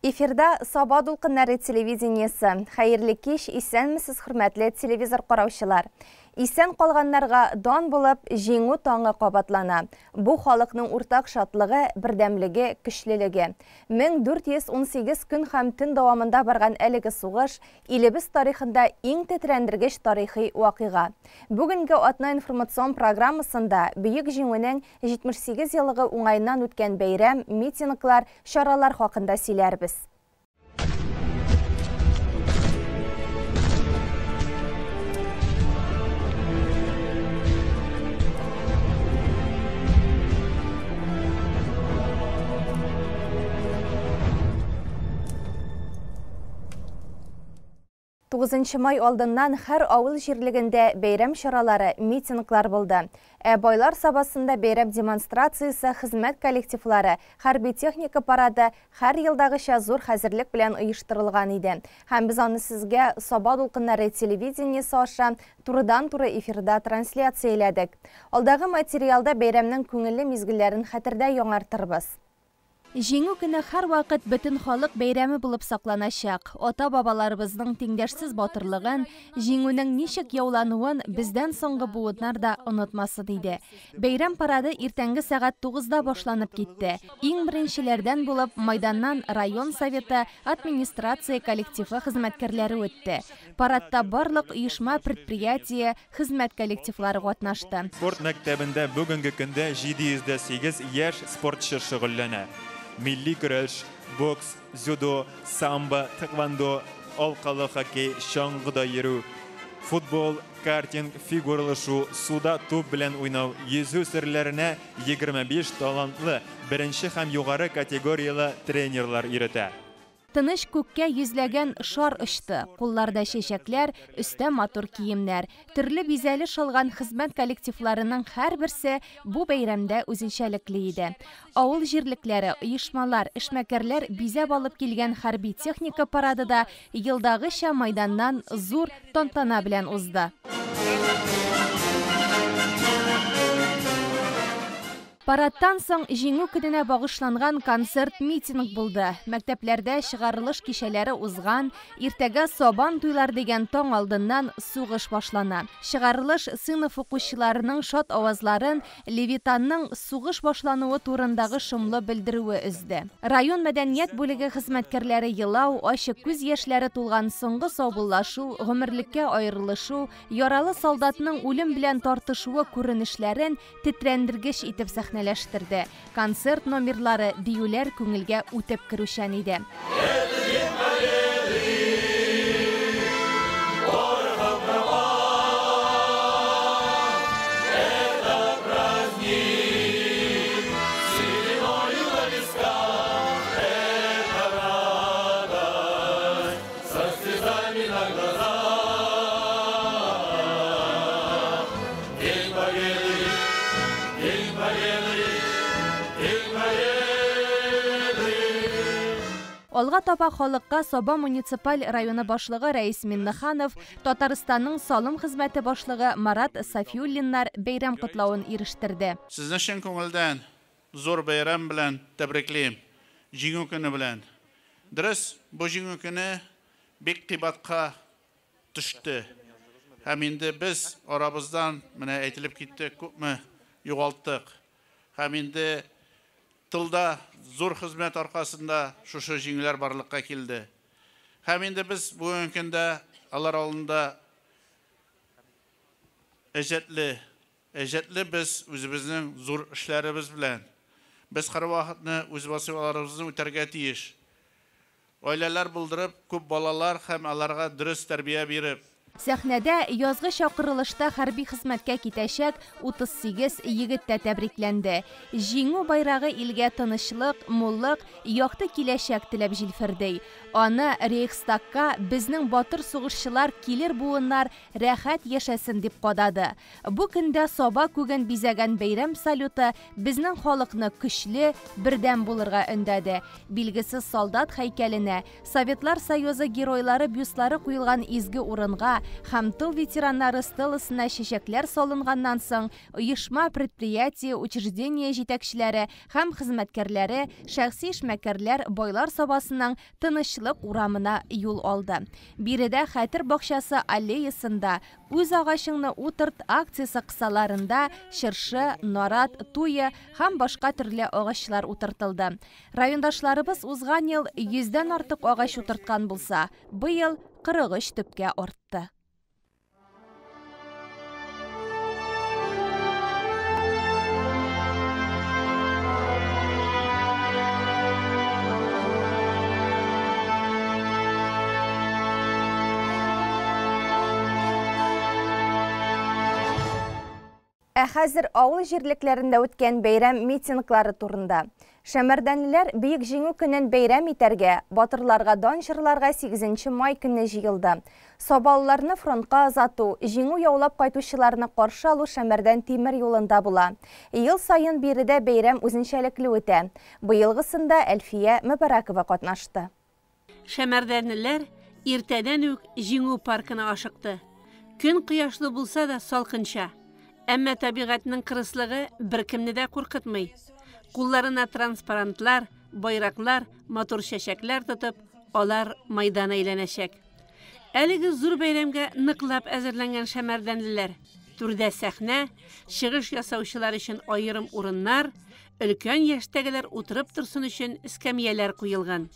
Эфирда Саба дулкыннары телевидениесе. Хәерле кич, исәнмесез, хөрмәтле телевизор караучылар. Исән калганнарга дан булып, җиңү таңы кабатлана. Бу халыкның уртак шатлыгы, бердәмлеге, көчлелеге. 1418 көн һәм төн дәвамында барган әлеге сугыш илебез тарихында иң тетрәндергеч тарихи вакыйга. Бүгенге атна информацион программасында Бөек Җиңүнең 78 еллыгы уңаеннан үткән бәйрәм, митинглар, чаралар хакында сөйләрбез. Тугызынчы май алдыннан һәр авыл җирлегендә бәйрәм чаралары, митинглар булды. Ә Байлар Сабасында бәйрәм демонстрациясе, хезмәт коллективлары, хәрби техника парады һәр елдагыча зур хәзерлек белән оештырылган иде. Һәм без аны сезгә Саба дулкыннары телевидениесе аша турыдан-туры эфирда трансляцияләдек. Алдагы материалда бәйрәмнең күңелле мизгелләрен хәтердә яңартырбыз. Җиңү көне һәрвакыт бөтен халык бәйрәме булып сакланачак. Ата-бабаларыбызның тиңдәшсез батырлыгын, җиңүнең ничек яулануын бездән соңгы буыннар да онытмасын иде. Бәйрәм парады иртәнге сәгать 9-да башланып китте. Иң беренчеләрдән булып майданнан район советы, администрация коллективы хезмәткәрләре үтте. Парадта барлык оешма, предприятие, хезмәт коллективлары катнашты. Спорт мәктәбендә бүгенге көндә 708 яшь спортчы шөгыльләнә. Милли көрәш, бокс, дзюдо, самбо, тхэквондо, алкалы хоккей, чаңгыда йөрү, футбол, картинг, фигуралы шуу, суда туп белән уйнау, йөзү серләренә 25 талантлы, беренче һәм югары категорияле тренерлар өйрәтә. Тыныч күккә йөзләгән шар очты. Кулларда чәчәкләр, өстә матур киемнәр. Төрле бизәлеш алган хезмәт коллективларының һәрберсе бу бәйрәмдә үзенчәлекле иде. Авыл җирлекләре, оешмалар, эшмәкәрләр бизәп алып килгән хәрби техника парады да елдагыча майданнан зур тантана белән узды. Парадтан соң Җиңү көненә багышланган концерт-митинг булды. Мәктәпләрдә чыгарылыш кичәләре узган, иртәгә Сабан туйлар дигән таң алдыннан сугыш башлана. Чыгарылыш сыйныф укучыларының шат авазларын Левитанның сугыш башлануы турындагы шомлы белдерүе өзде. Район мәдәният бүлеге хезмәткәрләре елау, ачы күз яшьләре тулган соңгы саубуллашу, гомерлеккә аерылышу, яралы солдатның үлем белән тартышуы күренешләрен тетрәндергеч итеп сәхнәләштерде. Концерт номерлары, биюләр күңелгә үтеп керүчән иде. Алга таба халыкка Саба муниципаль районы башлыгы Рәис Миннеханов, Татарстанның салым хезмәте башлыгы Марат Сафиуллиннар бәйрәм котлавын ирештерде. Сезне чын күңелдән зур бәйрәм белән тәбриклим. Җиңү көне белән. Дөрес, бу җиңү көне бик кыйбатка төште. Һәм инде без арабыздан менә әйтелеп китте, күпме югалттык. Һәм инде тылда зур хезмәт аркасында шушы җиңүләр барлыкка килде. Һәм инде без бүгенге көндә алар алдында әҗәтле, без үзебезнең зур эшләребез белән. Без һәрвакытны үз вазифаларыбызны үтәргә тиеш. Гаиләләр булдырып, күп балалар һәм аларга дөрес тәрбия биреп. Сәхнәдә язгы чакырылышта хәрби хезмәткә китәчәк 38 егет тә тәбрикләнде. Җиңү байрагы илгә тынычлык, муллык, якты киләчәк теләп җилферди. Аны Рейхстагка безнең батыр сугышчылар килер буыннар рәхәт яшәсен дип кадады. Бу көндә Саба күген бизәгән бәйрәм салюты безнең халыкны көчле, бердәм булырга өндәде. Билгесез солдат һәйкәленә, Советлар Союзы геройлары бюстлары куелган изге урынга һәм тыл ветераннары стеласына чәчәкләр салынганнан соң, оешма, предприятие, учреждение җитәкчеләре һәм хезмәткәрләре, шәхси эшмәкәрләр Байлар Сабасының Тынычлык урамына юл алды. Биредә Хәтер бакчасы аллеясында Үз агачыңны утырт акциясе кысаларында чыршы, нарат, туя һәм башка төрле агачлар утыртылды. Райондашларыбыз узган ел 100дән артык агач утырткан булса, быел 43 төпкә артты. Ә хәзер авыл җирлекләрендә үткән бәйрәм митинглары турында. Шәмәрдәнлеләр Бөек Җиңү көнен бәйрәм итәргә, батырларга дан җырларга 8 май көнне җыелды. Сабалыларны фронтка озату, җиңү яулап кайтучыларны каршы алу Шәмәрдән тимер юлында була. Ел саен биредә бәйрәм үзенчәлекле үтә. Быелгысында Әлфия Мөбарәкова катнашты. Шәмәрдәнлеләр иртәдән үк Җиңү паркына ашыкты. Көн кояшлы булса да салкынча. Әмма табигатьнең кырыслыгы беркемне дә куркытмый. Кулларына транспарантлар, байраклар, матур чәчәкләр тотып, алар майдан әйләнәчәк. Әлеге зур бәйрәмгә ныклап әзерләнгән шәмәрдәнлеләр. Түрдә сәхнә, чыгыш ясаучылар өчен аерым урыннар, өлкән яшьтәгеләр утырып торсын өчен эскәмияләр куелган.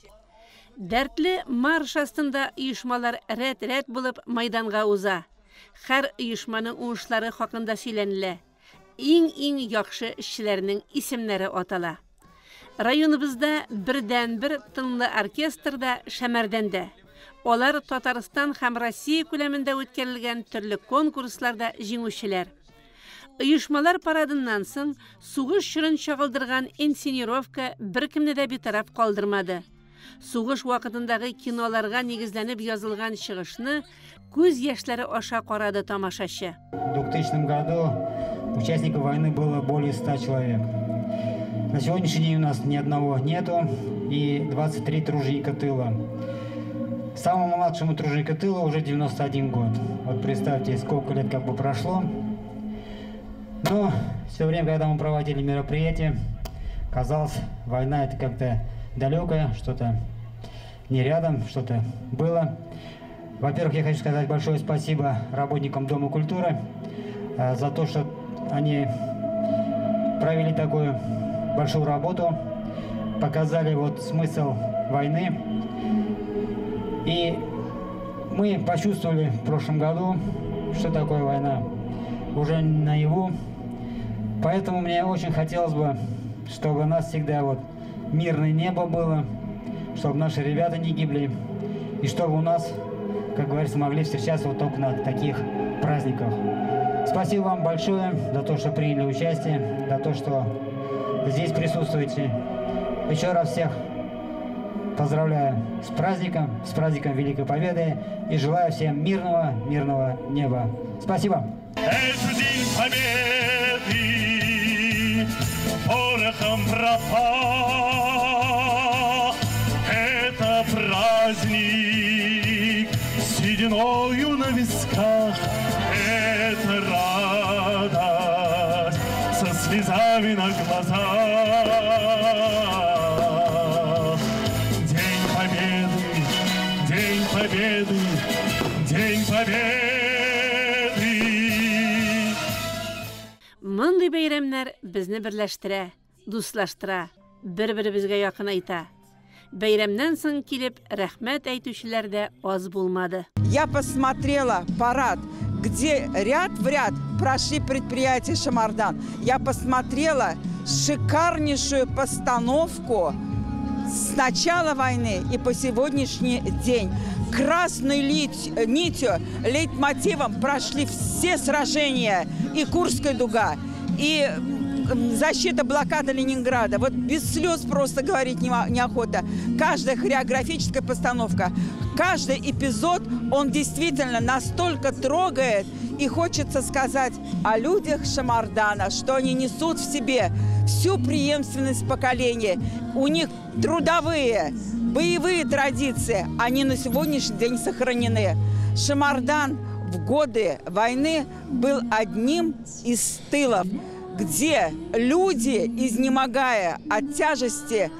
Дәртле марш астында оешмалар рәт-рәт булып майданга уза. Һәр оешманың уңышлары хакында сөйләнелә. Иң-иң яхшы эшчеләрнең исемнәре атала. Районыбызда бердән-бер тынлы оркестр да Шәмәрдәндә. Алар Татарстан һәм Россия күләмендә үткәрелгән төрле конкурсларда җиңүчеләр. Оешмалар парадыннан соң сугыш чорын чагылдырган инсценировка беркемне дә битараф калдырмады. Сугыш вакытындагы киноларга нигезләнеп язылган чыгышны күз яшьләре аша карады тамашачы. В 2000 году участников войны было более 100 человек. На сегодняшний день у нас ни одного нету и 23 труженика тыла. Самому младшему труженику тыла уже 91 год. Вот представьте, сколько лет как бы прошло. Но все время, когда мы проводили мероприятия, казалось, война это как-то далекое, что-то не рядом, что-то было. Во-первых, я хочу сказать большое спасибо работникам Дома культуры за то, что они провели такую большую работу, показали вот смысл войны. И мы почувствовали в прошлом году, что такое война, уже наяву. Поэтому мне очень хотелось бы, чтобы у нас всегда вот мирное небо было, чтобы наши ребята не гибли, и чтобы у нас, как говорится, могли встречаться вот только на таких праздниках. Спасибо вам большое за то, что приняли участие, за то, что здесь присутствуете. Еще раз всех поздравляю с праздником Великой Победы и желаю всем мирного, мирного неба. Спасибо. Это День Победы, порохом пропах. Это праздник с сединою на висках. Это радость со слезами на глазах. День Победы, День Победы, День Победы. Мондый бәйрәмнәр безне берләштерә, дуслаштыра, бер-беребезгә якынайта. Бәйрәмнән соң килеп рәхмәт әйтүчеләр дә аз булмады. Я посмотрела парад, где ряд в ряд прошли предприятия Шамардан. Я посмотрела шикарнейшую постановку с начала войны и по сегодняшний день. Красной нитью, лейтмотивом прошли все сражения. И Курская дуга, и защита блокады Ленинграда. Вот без слез просто говорить неохота. Каждая хореографическая постановка, каждый эпизод, он действительно настолько трогает. И хочется сказать о людях Шамардана, что они несут в себе всю преемственность поколения. У них трудовые, боевые традиции, они на сегодняшний день сохранены. Шамардан в годы войны был одним из тылов, где люди, изнемогая от тяжести,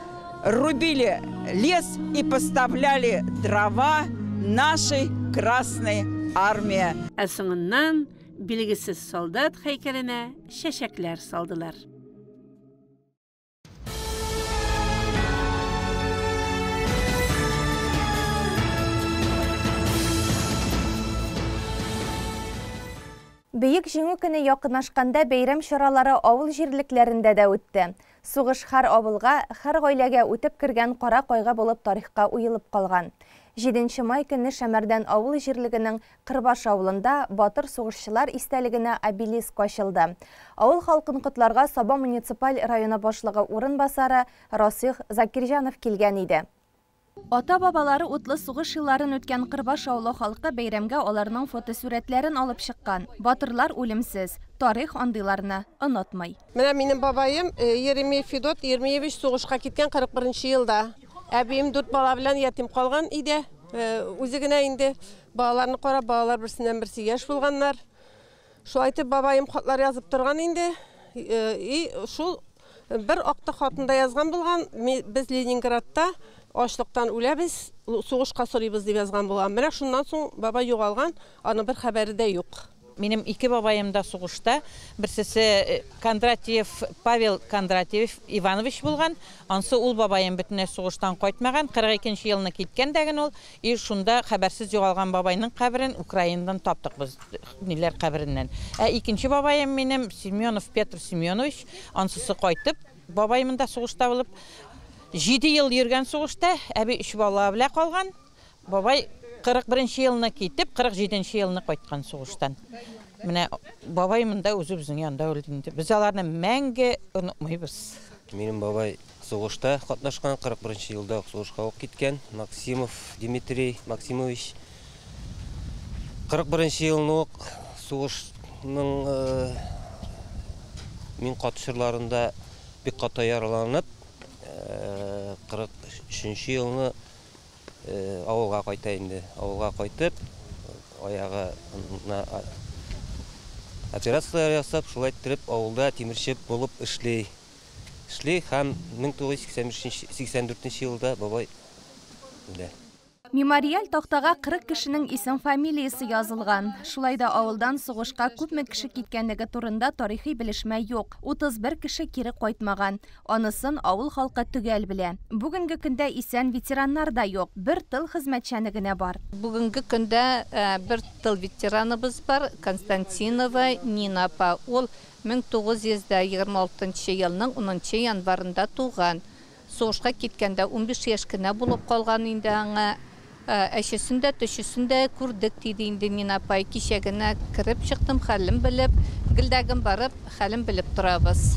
рубили лес и поставляли дрова нашей Красной Армии. Ә соңыннан билгесез солдат һәйкәленә чәчәкләр салдылар. Бөек Җиңү көне якынлашканда бәйрәм чаралары авыл җирлекләрендә дә үтте. Сугыш һәр авылга, һәр гаиләгә үтеп кергән кара кайгы булып тарихка уелып калган. 7 май көне Шәмәрдән авыл җирлегенең Кырбаш авылында батыр сугышчылар истәлегенә обелиск ачылды. Авыл халкын котларга Саба муниципаль районы башлыгы урынбасары Расих Закирҗанов килгән иде. Ата-бабалары утлы сугыш елларын үткән Кырбаш авылы халкы бәйрәмгә аларның фотосурәтләрен алып чыккан. Батырлар үлемсез, тарих андыйларны онытмый. Менә минем бабаем Еремей Федот Ермеевич сугышка киткән 41 елда. Әбием 4 бала белән ятим калган иде. Үзе генә инде балаларны карап, балалар берсеннән берсе яшь булганнар. Шулай итеп бабаем хатлар язып торган инде. И шул бер акты хатында язган булган, без Ленинградта ачлыктан үләбез, сугышка сорыйбыз дип язган булган. Менә шуннан соң бабай югалган, аның бер хәбәре дә юк. Минем ике бабаем да сугышта. Берсесе Кондратьев Павел Кондратьев Иванович булган. Ансы ул бабаем бөтенләй сугыштан кайтмаган. 42 елны киткән дәген ул. И шунда хәбәрсез югалган бабайның каберен Украинадан таптык без, ниләр кабереннән. Ә икенче бабаем минем Семенов Петр Семенович, ансысы кайтып, бабай монда сугышта булып, 7 ел йөргән сугышта, әби 3 бала белән калган. Бабай 41 елны китеп, 47 елны кайткан сугыштан. Менә бабай монда үзебезнең янында үлде инде. Без аларны мәңге онытмыйбыз. Минем бабай сугышта катнашкан, 41 елда сугышка ук киткән. Максимов Дмитрий Максимович 41 елны ук сугышның мин катышырларында бик каты яраланып, 43 елны авылга кайта инде. Авылга кайтып, аягына операциялар ясап, шулай иттереп авылда тимерче булып эшли. Эшли һәм 1984 елда бабай үлә. Мемориаль тактага 40 кешенең исем фамилиясе язылган. Шулай да авылдан сугышка күпме кеше киткәнлеге турында тарихи белешмә юк. 31 кеше кире кайтмаган. Анысын авыл халкы төгәл белә. Бүгенге көндә исән ветераннар да юк. Бер тыл хезмәтчәне генә бар. Бүгенге көндә бер тыл ветераныбыз бар, Константинова Нина апа. Ул 1926 елның 10 январында туган. Сугышка киткәндә 15 яшь кенә булып калган инде аңа. Әчесен дә, төшесен дә күрдек диде инде Нина апай. Кичә генә кереп чыктым, хәлем белеп, гелдәген барып, хәлем белеп торабыз.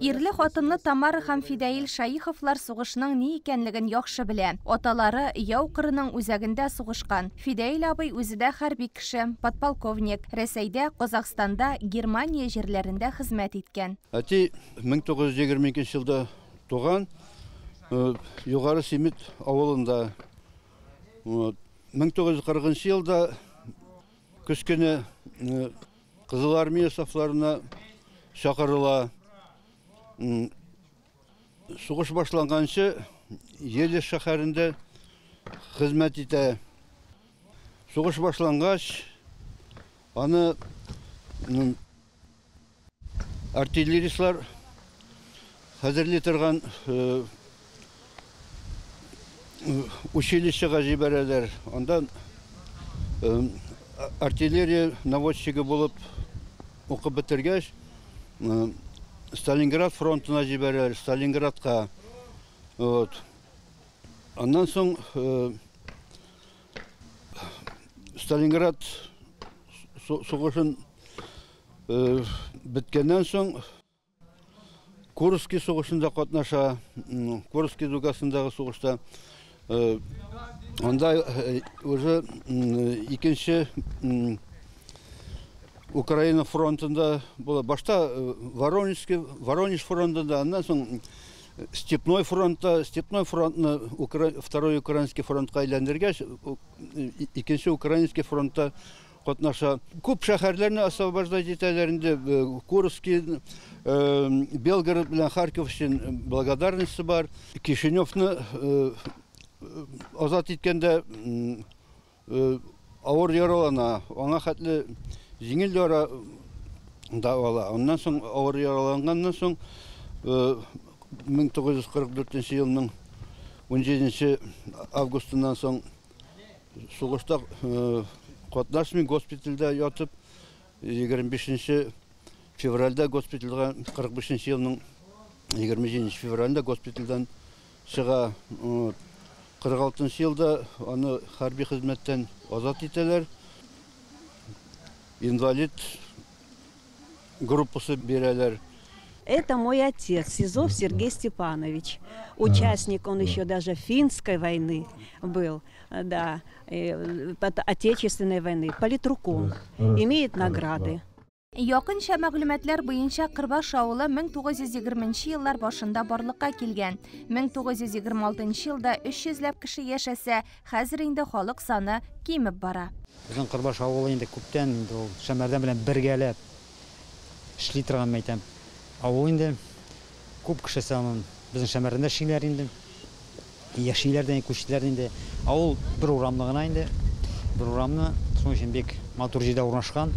Ирле хатынлы Тамара һәм Фидәил Шаиховлар сугышның ни икәнлеген яхшы белә. Аталары яу кырының үзәгендә сугышкан. Фидәил абый үзе дә хәрби кеше, подполковник. Рәсәйдә, Казахстанда, Германия җирләрендә хезмәт иткән. Әти 1922 елда туган, Югары Симет авылында. 1940 елда көз көне Кызыл Армия сафларына чакырыла. Сугыш башланганчы Елец шәһәрендә хезмәт итә. Сугыш башлангач, аны артиллеристлар хәзерли торган училищега җибәрәләр. Андан артиллерия наводчигы булып укып бетергәч, Сталинград фронтына җибәрәләр, Сталинградка. Вот. Аннан соң Сталинград сугышын беткәннән соң Курский сугышында катнаша, Курский дугасындагы сугышта. Анда уже икенче Украина фронтында була. Башта Воронеж фронтында, аннан соң Степной фронтта, Степной фронтны Второй Украинский фронтка әйләндергәч, икенче Украинский фронтта катнаша. Күп шәһәрләрне освобождать итәләр инде. Курский, Белгород белән Харьков өчен благодарности бар. Кишиневны азат иткәндә авыр яралана. Аңа хәтле җиңел яра да ала. Аннан соң авыр яраланганнан соң 1944 елның 17 августыннан соң сугышта катнашмый, госпитальдә ятып 25 февральдә госпитальгә 45 елның 27 февралендә госпитальдән чыга. 46 елда аны хәрби хезмәттән азат итәләр. Инвалид группасы бирәләр. Это мой отец, Сизов Сергей Степанович. Участник он еще даже финской войны был, да, Отечественной войны, политруком, имеет награды. Якынча мәгълүматлар буенча Кырбаш авылы 1920 еллар башында барлыкка килгән. 1926 елда 300 ләп кеше яшәсә, хәзер инде халык саны кимеп бара. Безнең Кырбаш авылы инде күптән инде ул Шәмәрдән белән бергәләп эшли торган мәйтәм. Авыл инде күп кеше санын безнең Шәмәрдәндә эшлиләр инде. Яшиләр дә, күчтеләр инде. Авыл бер урамны гына инде. Бер урамны, шуның өчен бик матур җирдә урнашкан.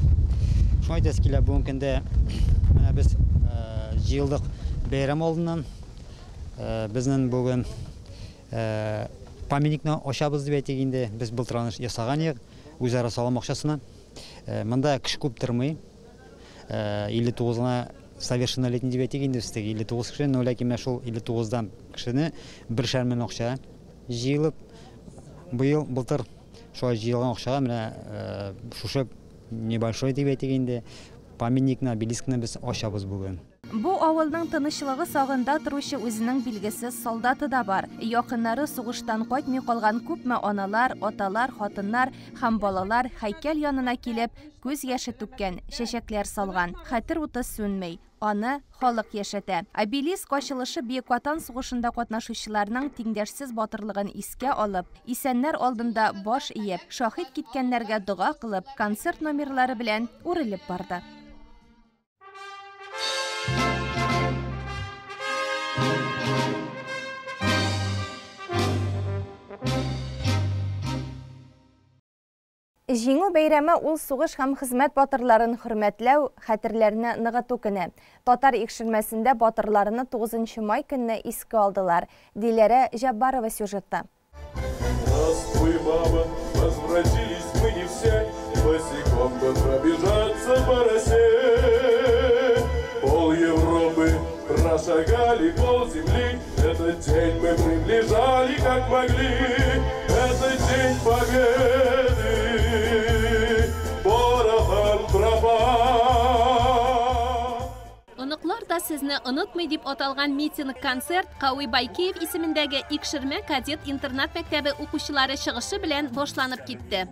Шуны әйтәсе килә, бүгенге көндә менә без җыелдык бәйрәм алдыннан. Безнең бүген памятникны ачабыз дип әйтик инде. Без былтыр аны ясаган идек үзара салым акчасына. Монда кеше күп тормый. 59 гына совершеннолетний дип әйтик инде, без теге 59 кеше, но ләкин менә шул 59-дан кешене бершәр мең акча җыелып, быел былтыр шулай җыелган акчага менә шушы небольшой дип әйтик инде памятникны, обелискны без ачабыз бүген. Бу авылның тынычлыгы сагында торучы үзенең билгесез солдаты да бар. Якыннары сугыштан кайтмый калган күпме аналар, аталар, хатыннар һәм балалар һәйкәл янына килеп, күз яше түккән, чәчәкләр салган. Хәтер уты сүнмей. Аны халык яшәтә. Обелиск ачылышы Бөек Ватан сугышында катнашучыларның тиңдәшсез батырлыгын искә алып, исәннәр алдында баш иеп, шаһит киткәннәргә дога кылып, концерт номерлары белән үрелеп барды. Җиңү бәйрәме ул сугыш һәм хезмәт батырларын хөрмәтләү, хәтерләрне ныгыту көне. Татар Икшермәсендә батырларны 9 май көнне искә алдылар. Диләрә Җаббарова сюжетта. Здравствуй, мама, возвратились мы не все, босиком бы пробежаться по росе. Пол Европы прошагали, пол земли, этот день мы приближали, как могли. Это день победы, порохом пропал. Оныклар да сезне онытмый дип аталган митинг-концерт Кауи Байкеев исемендәге Икшермә кадет интернат мәктәбе укучылары чыгышы белән башланып китте.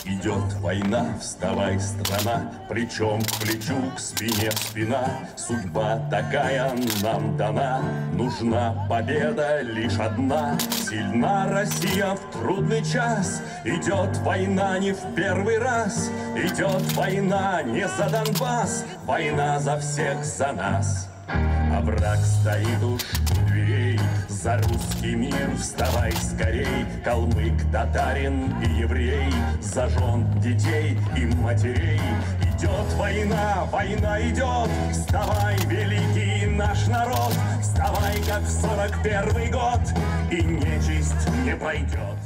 Идет война, вставай, страна, плечом к плечу, к спине спина. Судьба такая нам дана, нужна победа лишь одна. Сильна Россия в трудный час, идет война не в первый раз. Идет война не за Донбасс, война за всех, за нас. А враг стоит уж у дверей, за русский мир вставай скорей. Калмык, татарин и еврей, за жен, детей и матерей. Идет война, война идет, вставай, великий наш народ. Вставай, как в 41-й год, и нечисть не пройдет.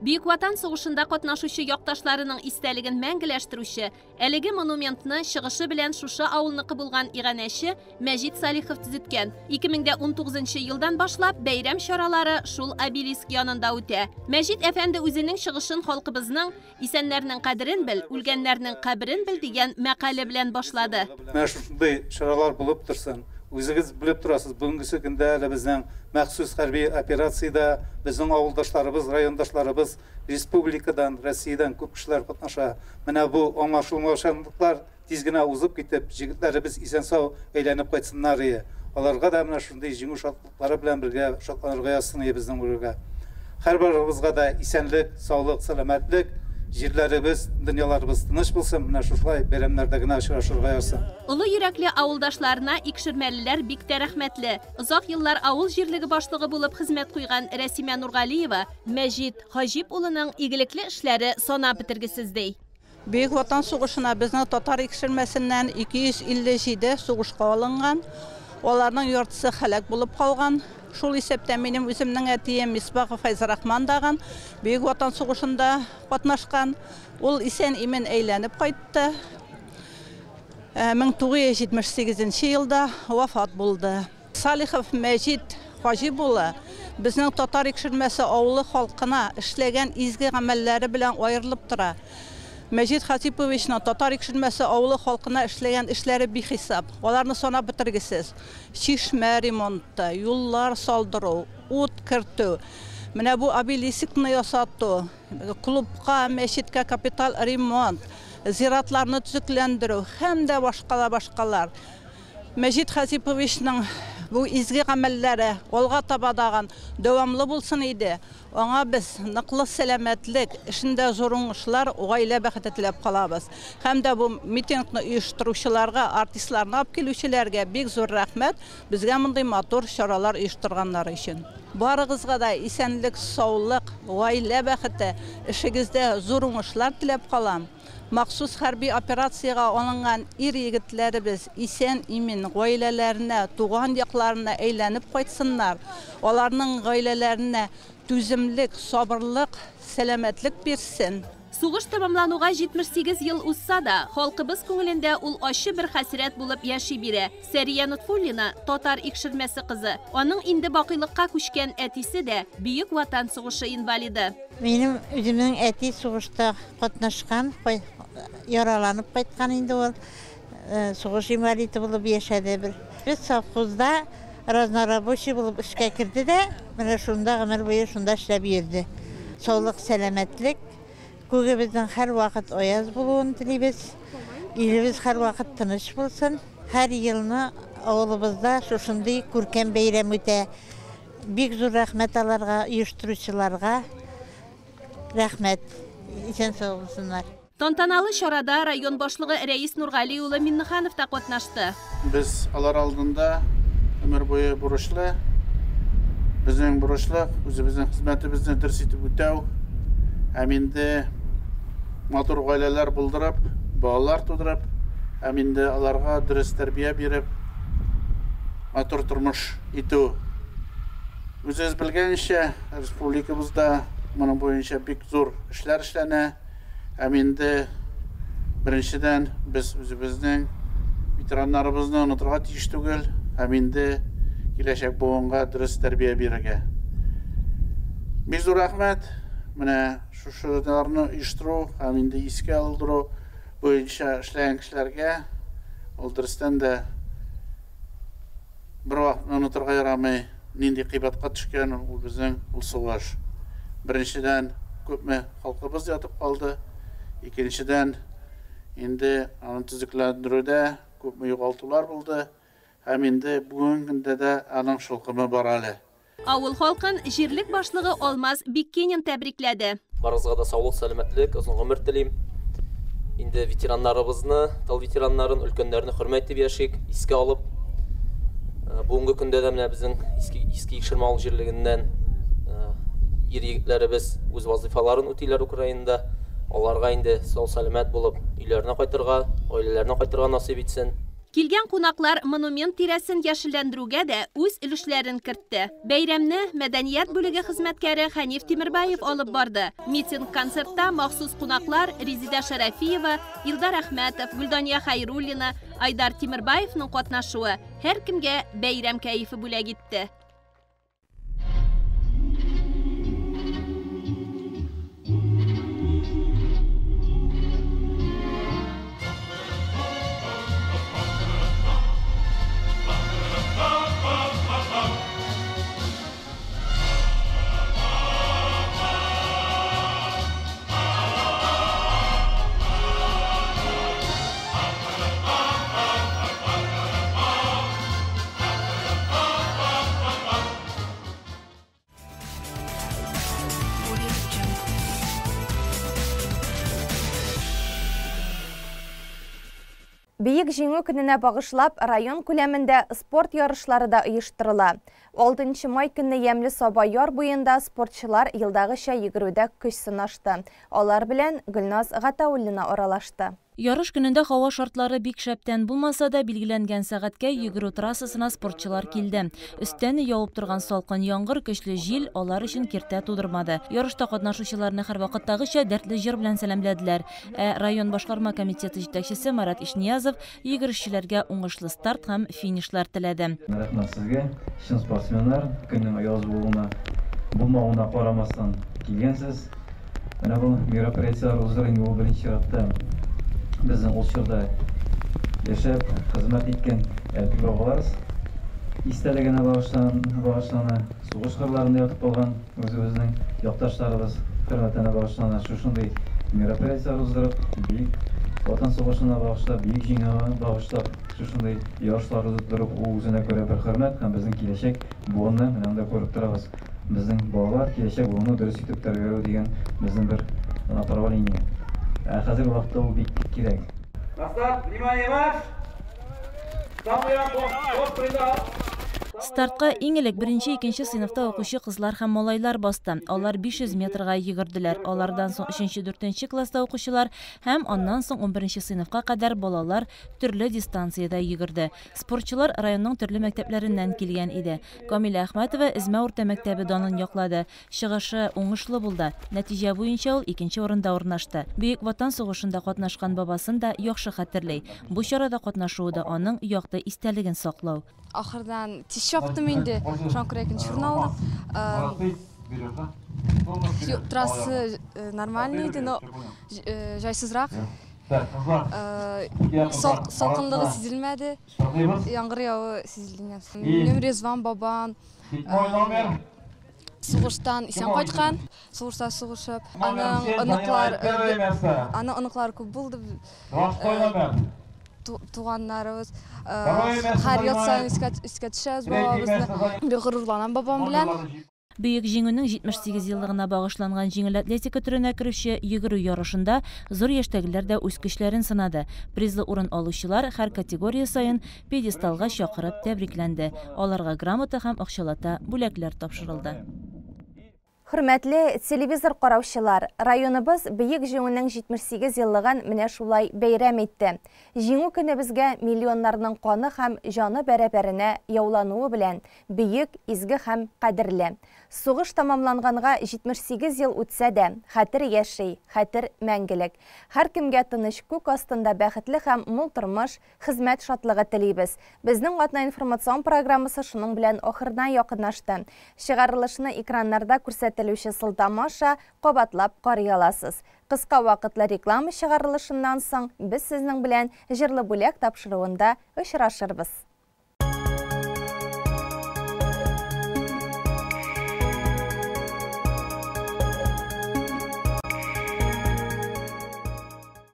Бөек Ватан сугышында катнашучы якташларының истәлеген мәңгеләштерүче әлеге монументны чыгышы белән шушы авылныкы булган иганәче Мәҗит Салихов төзеткән. 2019 елдан башлап бәйрәм чаралары шул обелиск янында үтә. Мәҗит әфәнде үзенең чыгышын халкыбызның исәннәрнең кадерен бел, үлгәннәрнең каберен бел дигән мәкале белән башлады. Менә шундый чаралар булып торсын. Үзегез белеп торасыз, бүгенге көндә әле безнең махсус хәрби операциядә безнең авылдашларыбыз, райондашларыбыз республикадан, Россиядән күп кешеләр катнаша. Менә бу аңлашылмаучанлыклар тиз генә узып китеп, җегетләребез исән-сау әйләнеп кайтсыннар иде. Аларга да менә шундый җиңү шатлыклары белән бергә шатланырга язсын иде безнең үргә. Һәрберебезгә дә исәнлек, саулык, сәламәтлек, Җирләребез, дөньяларыбыз тыныч булсын, менә шушылай бәйрәмнәрдә генә очрашырга язсын. Олы йөрәкле авылдашларына икшермәлеләр бик тә рәхмәтле. Озак еллар авыл җирлеге башлыгы булып хезмәт куйган Рәсимә Нургалиева Мәҗит Хаҗип улының игелекле эшләре санап бетергесез ди. Бөек Ватан сугышына безнең Татар Икшермәсеннән 257 сугышка алынган. Аларның яртысы һәлак булып калган. Шул исәптә минем үземнең әтием Мисбахов Фәйзрахман дагын Бөек Ватан сугышында катнашкан. Ул исән имин әйләнеп кайтты. 1978 елда вафат булды. Салихов Мәҗит Хаҗип улы безнең Татар Икшермәсе авылы халкына эшләгән изге гамәлләре белән аерылып тора. Мәҗит Хатиповичның Татар Икшермәсе авылы халкына эшләгән эшләре бихисап. Аларны санап бетергесез. Чишмә ремонты, юллар салдыру, ут кертү, менә бу обелискны ясату, клубка, мәчеткә капиталь ремонт, зиратларны төзекләндерү һәм дә башкалар. Мәҗит Хатиповичның бу изге гамәлләре алга таба дагын дәвамлы булсын иде. Аңа без ныклы сәламәтлек, эшендә зур уңышлар, гаилә бәхете теләп калабыз. Һәм дә бу митингны оештыручыларга, артистларны алып килүчеләргә бик зур рәхмәт, безгә мондый матур чаралар оештырганнары өчен. Барыгызга да исәнлек, саулык, гаилә бәхете, эшегездә зур уңышлар теләп калам. Махсус хәрби операциягә алынган ир егетләребез исән имин гаиләләренә, туган якларына әйләнеп кайтсыннар. Аларның гаиләләренә түземлек, сабырлык, сәламәтлек бирсен. Сугыш тәмамлануга 78 ел узса да, халкыбыз күңелендә ул ачы бер хәсрәт булып яши бирә. Сәрия Нотфуллина Татар Икшермәсе кызы. Аның инде бакыйлыкка күчкән әтисе дә Бөек Ватан сугышы инвалиды. Минем үземнең әти сугышта катнашкан, яраланып кайткан инде ул. Сугыш инвалиды булып яшәде бер. Без совхозда разнорабочий булып эшкә керде дә, менә шунда гомер буе шунда эшләп йөрде. Саулык, сәламәтлек. Күгебезнең һәр вакыт аяз булуын телибез. Илебез һәр вакыт тыныч булсын. Һәр елны авылыбызда шушындый күркәм бәйрәм үтә. Бик зур рәхмәт аларга, оештыручыларга. Рәхмәт. Исән сау булсыннар. Тантаналы чарада район башлыгы Рәис Нургали улы Миннеханов та катнашты. Без алар алдында өмер буе бурычлы. Безнең бурычлык үзебезнең хезмәтебезне дөрес итеп үтәү. Һәм инде матур гаиләләр булдырып, балалар тудырып, һәм инде аларга дөрес тәрбия биреп, матур тормыш итү. Үзегез белгәнчә, республикабызда моның буенча бик зур эшләр эшләнә. Һәм инде беренчедән без үзебезнең ветераннарыбызны онытырга тиеш түгел, һәм инде киләчәк буынга дөрес тәрбия бирергә. Бик зур рәхмәт. Менә шушыларны оештыру һәм инде искә алдыру буенча эшләгән кешеләргә ул дөрестән дә бер вакытны онытырга ярамый, нинди кыйбатка төшкән ул безнең ул сугыш. Беренчедән, күпме халкыбыз ятып калды. Икенчедән, инде аны төзекләндерүдә күпме югалтулар булды. Һәм инде бүгенге көндә дә аның шылкымы бар әле. Авыл халкын җирлек башлыгы Алмаз Биккинин тәбрикләде. Барыгызга да саулык, сәламәтлек, озын гомер телим. Инде ветераннарыбызны, тыл ветераннарын, өлкәннәрне хөрмәт итеп яшик, искә алып. Бүгенге көндә дә менә безнең Иске Икшермә авыл җирлегеннән ир егетләребез үз вазифаларын үтиләр Украинада. Аларга инде сау сәламәт булып өйләренә кайтырга, гаиләләренә кайтырга насыйп итсен. Килгән кунаклар монумент тирәсен яшелләндерүгә дә үз өлешләрен кертте. Бәйрәмне мәдәният бүлеге хезмәткәре Хәниф Тимербаев алып барды. Митинг-концертта махсус кунаклар Резида Шәрәфиева, Илдар Әхмәтов, Гөлдания Хайруллина, Айдар Тимербаевның катнашуы һәркемгә бәйрәм кәефе бүләк итте. Бөек Җиңү көненә багышлап, район күләмендә спорт ярышлары да оештырыла. 6 май көнне Ямьле Саба яр буенда спортчылар елдагыча йөгерүдә көч сынашты. Алар белән Гөлназ Гатауллина аралашты. Ярыш көнендә һава шартлары бик шәптән булмаса да, билгеләнгән сәгатькә йөгерү трассасына спортчылар килде. Өстән явып торган салкын яңгыр, көчле җил алар өчен киртә тудырмады. Ярышта катнашучыларны һәрвакыттагыча дәртле җыр белән сәламләделәр. Ә район башкарма комитеты җитәкчесе Марат Ишниязов йөгерешчеләргә уңышлы старт һәм финишлар теләде. Рәхмәт сезгә, чын спортсменнар, көннең аяз булуына, булмавына карамастан килгәнсез. Менә бу мероприятиеләр уздыру инде ул беренче чиратта безнең ул чорда яшәп, хезмәт иткән әби-бабаларыбыз истәлегенә багышлана, сугыш кырларында ятып калган үзебезнең якташларыбыз хөрмәтенә багышлана. Шушындый мероприятиеләр уздырып, Бөек Ватан сугышына багышлап, Бөек Җиңүгә багышлап, шушындый ярышлар уздырып, ул үзенә күрә бер хөрмәт һәм безнең киләчәк буынны менә монда күреп торабыз. Безнең балалар киләчәк буынны дөрес итеп тәрбияләү дигән безнең бер направление. Ә хәзерге вакытта ул бик кирәк. На старт, внимание, марш! Стартка иң элек беренче-икенче сыйныфта укучы кызлар һәм малайлар басты. Алар 500 метрга йөгерделәр. Алардан соң өченче-дүртенче класста укучылар һәм аннан соң 11 сыйныфка кадәр балалар төрле дистанциядә йөгерде. Спортчылар районның төрле мәктәпләреннән килгән иде. Камилә Әхмәтова Эзмә урта мәктәбе данын яклады. Чыгышы уңышлы булды. Нәтиҗә буенча ул икенче урында урнашты. Бөек Ватан сугышында катнашкан бабасын да яхшы хәтерли. Бу чарада катнашуы да аның якты истәлеген саклау. Ахырдан тиз чаптым инде. Шуңа күрә икенче урын алдым. Трасса нормальный иде, но җайсызрак. Салкынлыгы сизелмәде. Яңгыр явы сизелде. Минем Резван бабам сугыштан исән кайткан, сугышта сугышып, аның оныклары күп булды. Туганнарыбыз һәр ел саен искә төшәбез бабабызны. Бик горурланам бабам белән. Бөек Җиңүнең 78 еллыгына багышланган җиңел атлетика төренә керүче йөгерү ярышында зур яшьтәгеләр дә үз көчләрен сынады. Призлы урын алучылар һәр категория саен пьедесталга чакырып тәбрикләнде. Аларга грамота һәм акчалата бүләкләр тапшырылды. Хөрмәтле телевизор караучылар, районыбыз Бөек Җиңүнең 78 еллыгын менә шулай бәйрәм итте. Җиңү көне безгә миллионнарның каны һәм җаны бәрабәренә яулануы белән бөек, изге һәм кадерле. Сугыш тамамланганга 78 ел үтсә дә, хәтер яши, хәтер мәңгелек. Һәркемгә тыныч күк астында бәхетле һәм мул тормыш, хезмәт шатлыгы телибез. Безнең атна информацион программасы шуның белән ахырына якынлашты. Чыгарылышны экраннарда күрсәтелүче сылтама аша кабатлап карый аласыз. Кыска вакытлы реклама чыгарылышыннан соң без сезнең белән җырлы бүләк тапшыруында очрашырбыз.